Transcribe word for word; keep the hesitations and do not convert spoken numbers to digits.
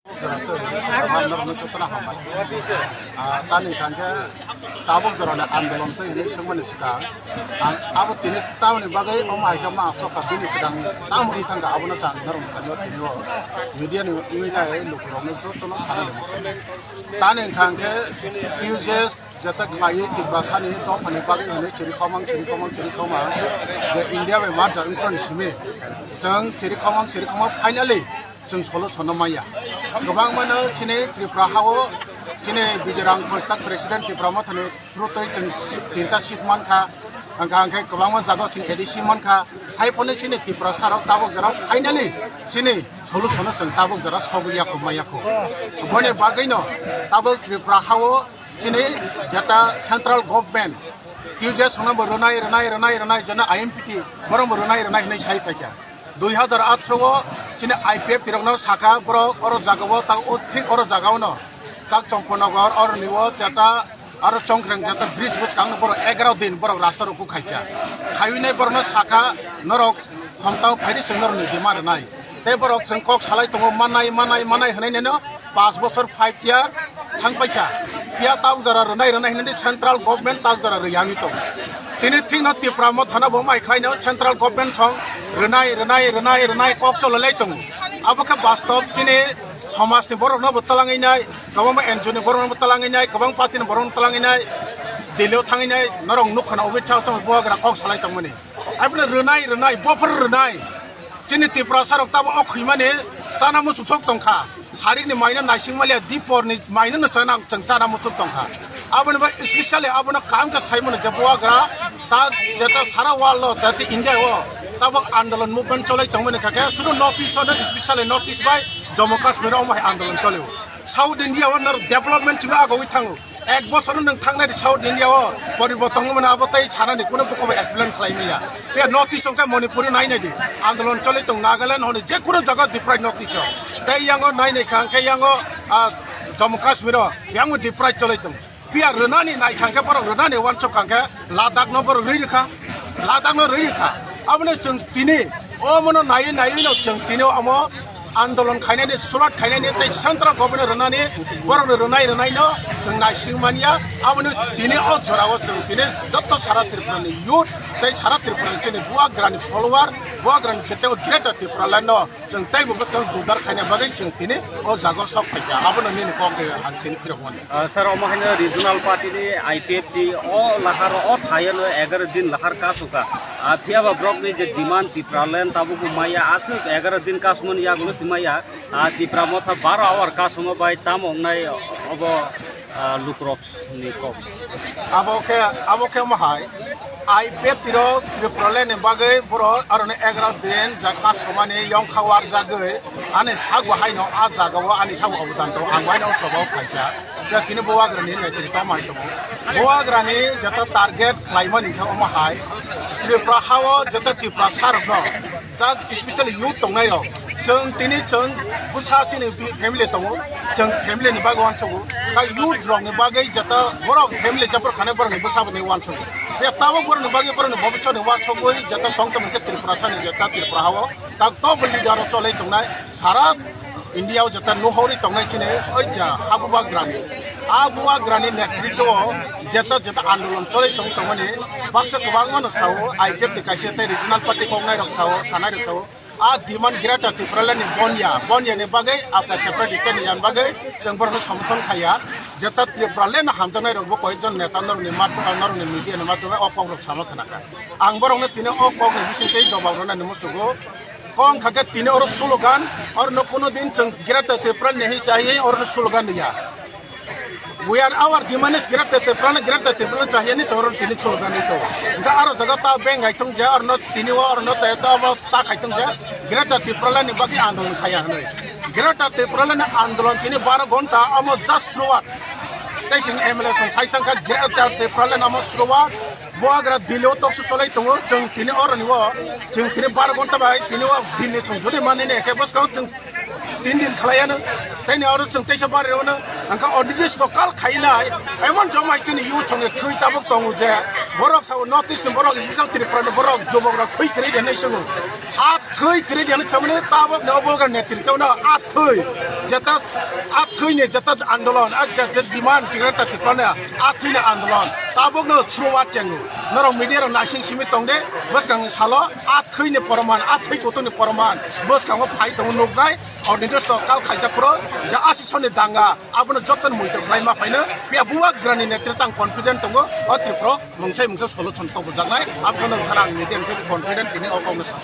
Norokno jotono hambai. Ah, tani hwnkhe tabuk jorani andolon twi hinwi swngmani swkang ang abo tini tamoni bagwi omo hai khe ma aswk kha bini swkang tamo wng thangkha abono chang norokni thani o tini o media ni wngwi nai lukurokno jotono sana limukha. Tani hwnkha hwnkhe T U J S jeta khlaiwi Tiprasani dophani bagwi hinwi chiri khomang, chiri khomang, chiri khomang je India bai merger wngphani simi chwng chiri khomang, chiri khomang finally chwng solution no manya. Kwbangma no chini Tripura hao chini Bijay Rangkhol tak President Tipra Mothani through twi chwng tinta seat mankha. Hwnkha hwnkhe kwbangma jaga chwng A D C mankha. Hai phano chini Tiprasa rok tabuk jora finally chini solution no chwng tabuk jora sogwi yakho manya kho. Boni bagwi no tabuk Tripura hao chini jeta central government T U J S no bo rwnai, rwnai, rwnai, rwnai, jena I M P T borok bo rwnai, rwnai hinwi sai paikha. Dui hazar athro o chini I P F T rokno sakha borok oro jaga o tak o thik oro jaga o no tak Chomponagar oroni o jeta aro Chongkreng jeta bridge bwskang no borok egaroh din borok rasta rok khaikha. Khaiwi nai borok no sakha norok khomtao phaidi chwng norok ni demand rwnai. Tei borok chwng kok salai tongo manai, manai, manai hinwi neno pas bosor five year thang paikha. Phiya tabuk jora rwnai, rwnai hinwi central government tabuk jora rwya wngwi tongo. Tini thikno Tipra Mothano bo mai khlaino central government song rwnai, rwnai, rwnai, rwnai kok chololai tongo. Abo khe bastob chini somajni borokno bo twlangwi nai, kwbangma N G O ni borokno bo twlangwi nai, kwbang party ni borokno twlangwi nai, Delhi o thangwi nai, norok nukha na obisa song bubagra kok salai tongmani. Aboni rwnai, rwnai, bophor rwnai. Chini Tiprasa rok tamo o khwimani chana muchuk sok tongkha. Sarikni maino naising maliya, diporni maino no chana, chwng chana muchuk tongkha. Aboni bai specially abono kaham khe saimano je bubagra ta jeta sara world o, jeta India o tabuk andolon movement cholai tongmani kha khe, sudu North East o no, specially North East bai Jammu Kashmir o omo hai andolon cholio. South India o no development chwngno agogwi thango. Ek bosor nwng thangnai South India o poriborton wngmano abo tei sanani kuno bukhuk bai explain khlai maya. Phiya North East hwnkhe Manipur o nai nai di. Andolon choli tong Nagaland hwnwi je kuno jaga deprive North East o. Tei yango nai nai kha hwnkhe yango, ah, Jammu Kashmir o yango deprive choli tong. Phiya rwnani nai kha hwnkhe borok rwnani uansuk kha hwnkhe Ladakh no borok rwi rwkha. Ladakh no rwi rwkha. Aboni chwng tini omono naiwi naiwi no chwng tini omo andolon khainani, surat khainani tei central government rwnani, borokni rwnai rwnaino chwng naising manya. Aboni tini o jorao chwng tini joto sara Tripurani youth tei sara Tripurani chini bubagrani follower, bubagrani chete o Greater Tipralandno chwng teibo bwskang judar khaina bagwi chwng tini o jaga sok phaikha. Abono nini kok de ang tini phirok mani. Ah, sir, omo haino regional party ni I P F T o lahar o thayano egaroh din lahar kasukha. Ah, phiyaba borokni je demand Tipraland tabukbo maya aswk egaroh din kasumani yagulo si maya. Ah, Tipra Motha baro hour kasuma bai tamo wngnai obo, ah, lukrok ni kok. Abo khe, abo khe omo hai I P F T rok Tipraland ni bagwi borok aroni egaroh din ja kasumani yongkha warjagwi ani sago haino a jagao ani sago obodan tongo, ang bai no o choba o phaikha. Ya tini bubagrani netrito mai tongo. Bubagrani jeta target khlaimani khe omo hai Tripura hao jeta Tiprasa rokno, ta specially youth tongnai rok. Chwng tini chwng bwsa chini bi-, family tongo. Chwng family ni bagwi uansugo. Ta youth rok ni bagwi jeta borok family jabor khane borok ni bwsa bo ni uansugo. Ya tabuk borok ni bagwi borok ni bobiswt ni uansugwi jeta tong tong khe Tripura sani jeta Tripura hao. Ta top leader o cholai tongnai sara India o jeta nuhori tongnai chini oi ja ha bubagrani. A bubagrani netrito o jeta jeta andolon cholai tong tongmani baksa kwbangma no sao, I P F T kaisa tei regional party koknai rok sao, sanai rok sao. A demand Greater Tipraland ni bonya, bonya ni bagwi apka separate state ni yan bagwi chwng borokno somorthon khaiya. Jeta Tipraland no hamjaknai rok bo koyekjon neta norokni mat-, norokni media ni madhyome o kok rok sama khna kha. Ang borokno tini o kok ni bising tei jobab rwnani muchungo. Kok wngkha khe tini oro slogan, oro no kuno din chwng Greater Tipraland ni hai chai oro no slogan riya. We are our demand is Greater Tipraland, Greater Tipraland chahiyani choro tini slogan ito. Hingke aro jaga ta beng hai tong ja, aro no tini o aro no ta, ta bo ta khai tong ja, Greater Tipraland ni bagwi andolon khaya hwnwi. Greater Tipraland ni andolon tini baro gonta amo just slogan. Tei sini M L A song sai tang kha Greater Tipraland amo slogan. Bubagra Delhi o tokso cholai tongo, chwng tini oroni o, chwng tini baro gonta bai tini o Delhi song jodi mani ne khe bwskang chwng Tin din khlaiano, tei ni oro chwng teisa bari rwno, angkha ordinance no kal khainai, emon jomai chini youth chwngni thwi tabuk tongo je, borok sao North East ni borok, special Tripura ni borok, jubok rok thwi kwrwi de hinwi swngo. A thwi kwrwi de hinwi chamani tabuk ni obo ga netritwa no a thwi, jeta a thwi ni jeta andolon, a je, je demand Greater Tripura ni a thwi ni andolon, tabuk no sruwa chengo. Norok media rok naising simi tong de, bwskang ni salo a thwi ni poroman, a thwi kutung ni poroman, bwskango phai tongo nuknai. Ordinance to kal khaijak phuru je asisoni danga abono joto muitu khlai ma phaino, phiya bubagrani netritang confident tongo o Tripura mungsai mungsa solution tobujaknai, abono thara ang media ni confident tini o kokno sa.